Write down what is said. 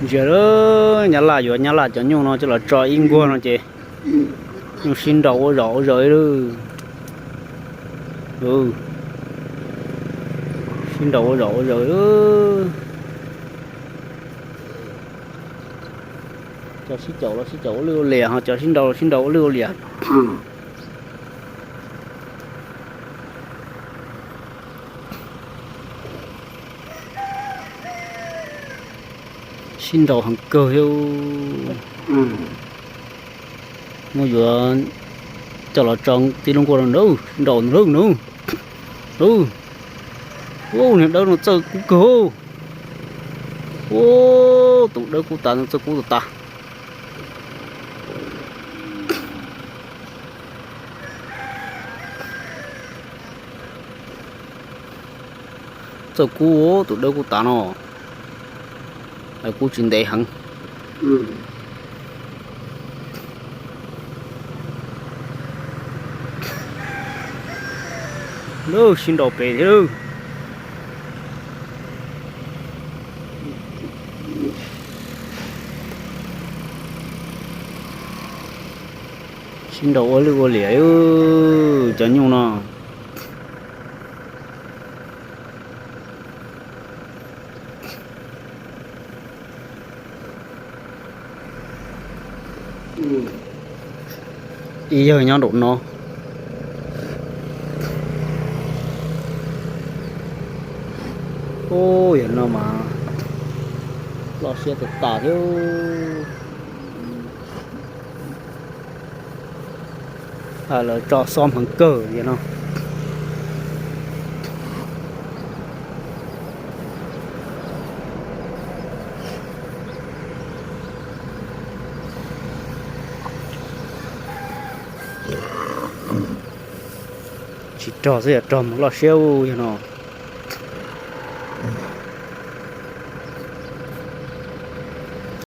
Ntsia lawm, Nyab Laj yuav Nyab Laj cov nyuj no coj los tso ib nkuag no ces nyuj sib nraus ua zom ua zaws li. Sib nraus ua zom ua zaws. Cov sib caum los sib caum ua lwj ua liam, ho cov sib nraus los sib nraus ua lwj ua liam. Sib nraus heev kawg thiab. Muab yuav coj los tso tib lub nkuaj no, nraus nraus nraus. Ub, niag dawb no txawj kub kawg. Ub, tus dawb kub tas no txawj kub tas tas. Txawj kub, tus dawb kub tas no, kub tsis ntev heev. Lub sib nraus pem thiab. Sib nraus ua lwj ua liam cov nyuj no. Ib yawg nyob nraum no. Ub, yawg no mas loj siab tas tas thiab. Lawv tso xob heev kawg yawg no. Tsis rog xwb yog rog mus loj siab ub yawg no.